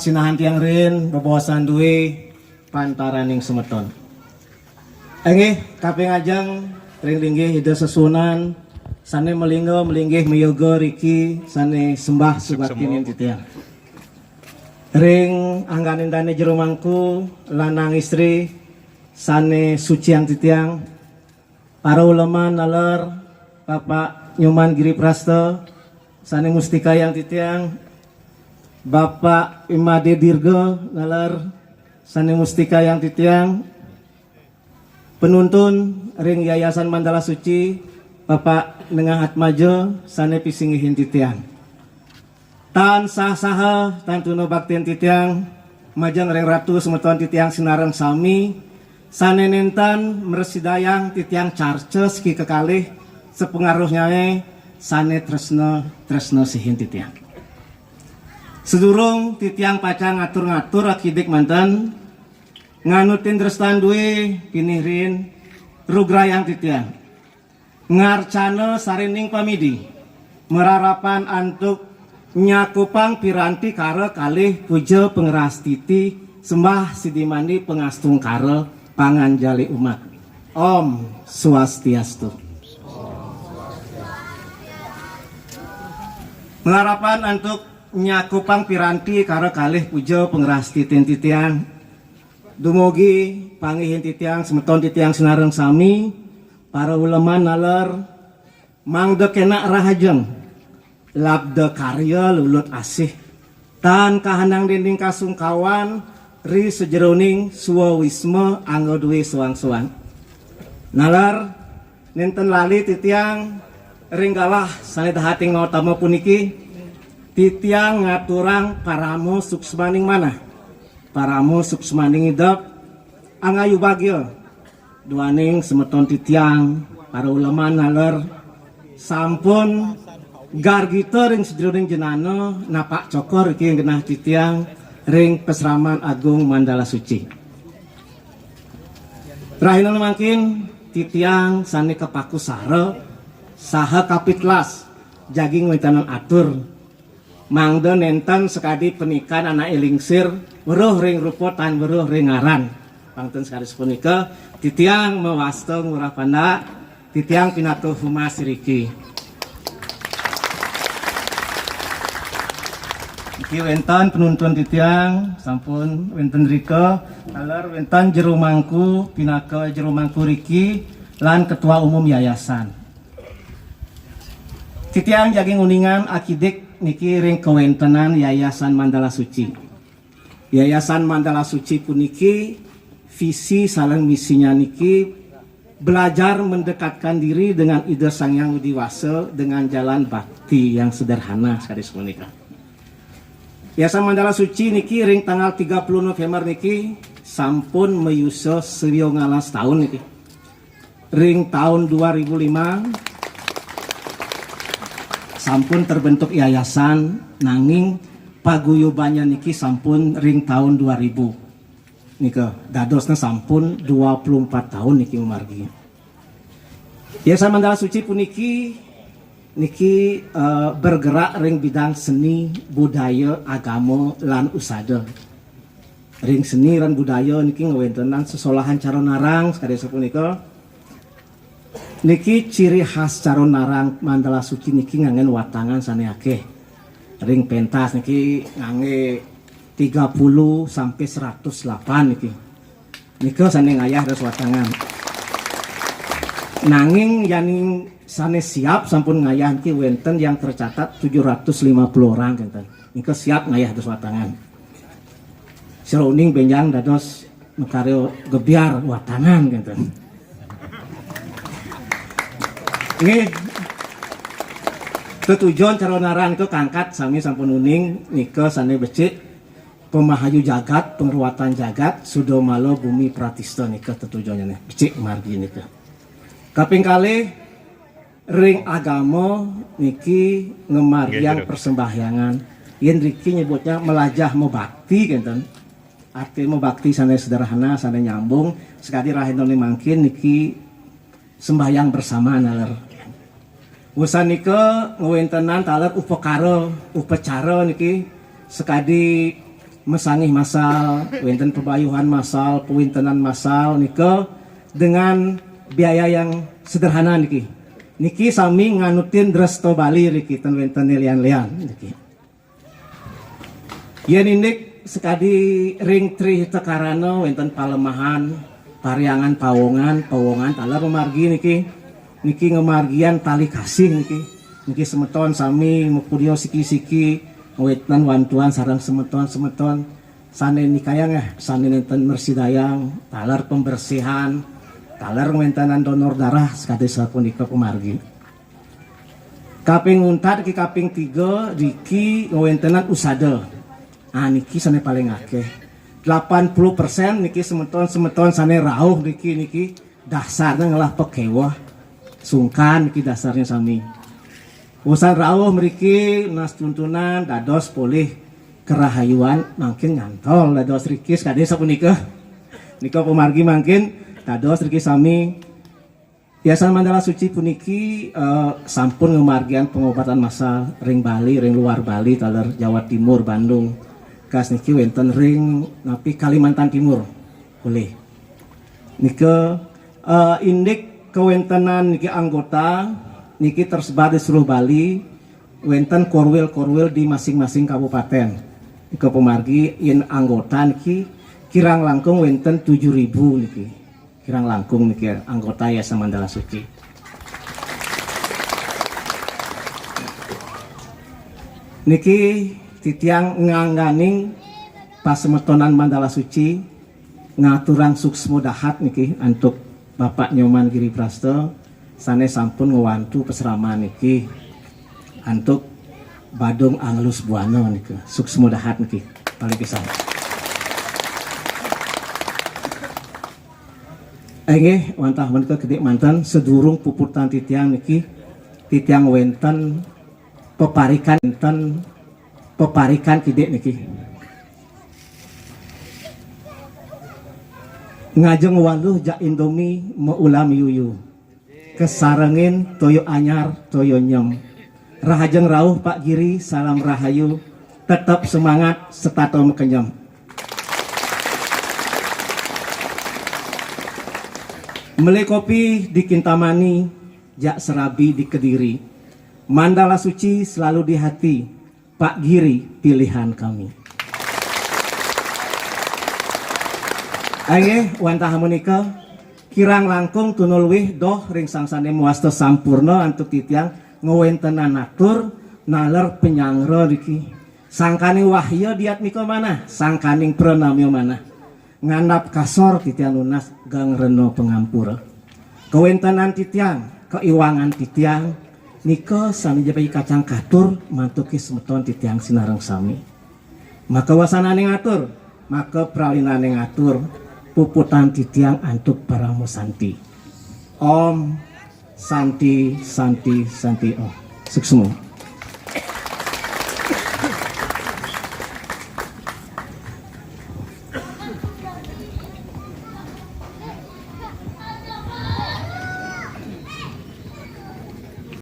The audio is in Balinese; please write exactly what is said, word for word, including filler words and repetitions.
Sinahan tiang rin, bebaosan dué, pantaraning semeton. Inggih, kaping ajeng, ring linggih Ida Sesuunan, sané malingga, malinggih mayoga riki, sané sembah subaktinin titiang. Ring angganing dané jero mangku, lanang istri, sané suciang titiang, para uleman naler, Bapak Nyoman Giri Prasta, sané mustikayang titiang, Bapak Imade Dirga naler, sané mustikayang titiang, penuntun ring Yayasan Mandala Suci, Bapak Nengah Atmaja, sané pisinggihin titiang. Tan sah-saha, tan tuna baktin titiang, majeng ring ratu semeton titiang sinareng sami, sané nénten mresidayang titiang carca siki kekalih, sapangaruhnyané sané tresna, tresna sihin titiang. Sadurung titiang pacang ngatur-ngatur akidik manten, nganutin drestan dué pinih rin, rugrayang titiang ngarcana sarining pamidi, mararapan antuk nyakupang piranti kara kalih puja pangrastiti sembah sidi mandi pangastungkara panganjali umat. Om Swastiastu. Mararapan antuk nyakupang piranti kara kalih puja pangrastitin titiang. Dumugi panggihin titiang, semeton titiang sinareng sami, para uleman naler, mangda kénak rahajeng, labda karya lulut asih, tan kahanang déning kasungkawan, ri sajeroning swawisma angga dué soang-soang. Naler, nénten lali titiang ring galah sané dahating mautama puniki, titiang ngaturang parama suksmaning manah, parama suksmaning idep, angayu bagya, duaning semeton titiang, para uleman naler, sampun gargita ring sajeroning jenana, napak cokor iki genah titiang ring Pasraman Agung Mandala Suci. Rahina mangkin titiang sané kapakusara saha kapitlas jagi ngwéntenang atur, mangda nénten sakadi panikan anaké lingsir, weruh ring rupa tan weruh ring ngaran. Pangten sakadi sapunika, titiang mawasta ngurah pandak, titiang pinaka humas iriki. Niki wénten penuntun titiang, sampun wénten rika, taler wénten jero mangku, pinaka jero mangku riki, lan ketua umum yayasan. Titiang jagi nguningang akidik niki ring kawéntenan Yayasan Mandala Suci. Yayasan Mandala Suci puniki visi sareng misinya niki belajar mendekatkan diri dengan Ida Sang Hyang Widi Wasa dengan jalan bakti yang sederhana, sakadi sapunika. Yayasan Mandala Suci niki ring tanggal tiga puluh November niki sampun mayusa siangalas taun niki. Ring taun dua ribu lima sampun terbentuk yayasan, nanging paguyubannya niki sampun ring taun dua ribu. Nika dadosna sampun dua puluh empat taun niki mamargi. Yayasan Mandala Suci puniki niki, eh, bergerak ring bidang seni, budaya, agama, lan usada. Ring seni lan budaya niki ngawéntenang sesolahan cara narang, sakadi sapunika. Niki ciri khas cara narang Mandala Suci niki nganggén watangan sané akéh. Ring pentas niki nganggé tiga puluh sampai seratus delapan niki. Nika sané ngayah dados watangan. Nanging yaning sané siap sampun ngayah niki wénten yang tercatat tujuh ratus lima puluh orang kénten. Nika siap ngayah dados watangan. Sira uning bénjang dados makarya gebyar watangan kénten. Nggih. Tetujon cara narang nika kangkat sami sampun uning nika sané becik pamahayu jagat, pangruatan jagat, sudamala bumi pratista nika tetujonnyané. Becik margi nika. Kaping kalih, ring agama niki ngamargiang persembahyangan. Yén riki nyebutnya melajah mabakti kénten. Arti mabakti sané sederhana, sané nyambung, sakadi rahinané mangkin niki sembahyang bersama naler. Wusan nika ngawéntenang taler upakara, upacara niki sakadi Masangih masal, wénten pabayuhan masal, pawintenan masal nika dengan biaya yang sederhana niki. Niki sami nganutin Dresta Bali niki, ten wénten lian-lian niki. Yén indik sakadi ring Tri Hita Karana wénten palemahan, pariangan pawongan, pawongan taler mamargi niki. Niki ngamargian tali kasih niki. Niki semeton sami mapunia siki-siki ngawéntenan wantuan sareng semeton-semeton sané nikayang, eh, sané nénten mresidayang, taler pembersihan, taler ngawéntenan donor darah sakadi sapunika pamargi. Kaping untat niki, kaping tiga niki ngawéntenan usada. Ah, niki sané paling akéh. Delapan puluh persen niki semeton-semeton sané rauh niki, niki dasarnya ngelah pakéweh. Sungkan niki dasarnya sami. Wusan rauh mriki nunas tuntunan dados polih karahayuan mangkin nyantol dados riki sakadi sapunika. Nika pamargi mangkin dados riki sami. Yayasan Mandala Suci puniki, eh, sampun ngamargiang pengobatan massal ring Bali, ring luar Bali, taler Jawa Timur, Bandung. Kas niki wénten ring napi Kalimantan Timur. Polih. Nika, eh, indik kawéntenan niki anggota niki tersebar di seluruh Bali, wénten korwil-korwil di masing-masing kabupaten. Nika pamargi yén anggota niki kirang langkung wénten tujuh ribu niki. Kirang langkung niki anggota Yayasan Mandala Suci. Niki titiang ngangganing pasemetonan Mandala Suci ngaturang suksma dahat niki antuk Bapak Nyoman Giri Prasta sané sampun ngwantu pasraman niki antuk Badung Angelus Buana nika. Suksma dahat niki paling pisan. Inggih, wantah menika kidik manten, sadurung puputang titiang niki, titiang wénten peparikan, wénten peparikan kidik niki. Ngajeng waluh jak Indomie maulam yuyu. Kasarengin toya anyar, toya nyem. Rahajeng rauh Pak Giri, salam rahayu. Tetep semangat, setata makenyem. Meli kopi di Kintamani, jak serabi di Kediri. Mandala Suci selalu di hati, Pak Giri pilihan kami. Inggih, wantah menika kirang langkung tunul wih doh ring sang sané mawasta sampurna antuk titiang ngawéntenang atur naler panyanggra niki. Sangkaning wahya diatmika manah, sangkaning pranamya manah. Ngandap kasor titiang nunas geng rena pangampura. Kawéntenan titiang, kaiwangan titiang, nika sané ja kacang katur mantuké semeton titiang sinareng sami. Maka wasanané ngatur, maka pralinané ngatur, puputang titiang antuk parama santi. Om Santi, Santi, Santi Om. Suksma.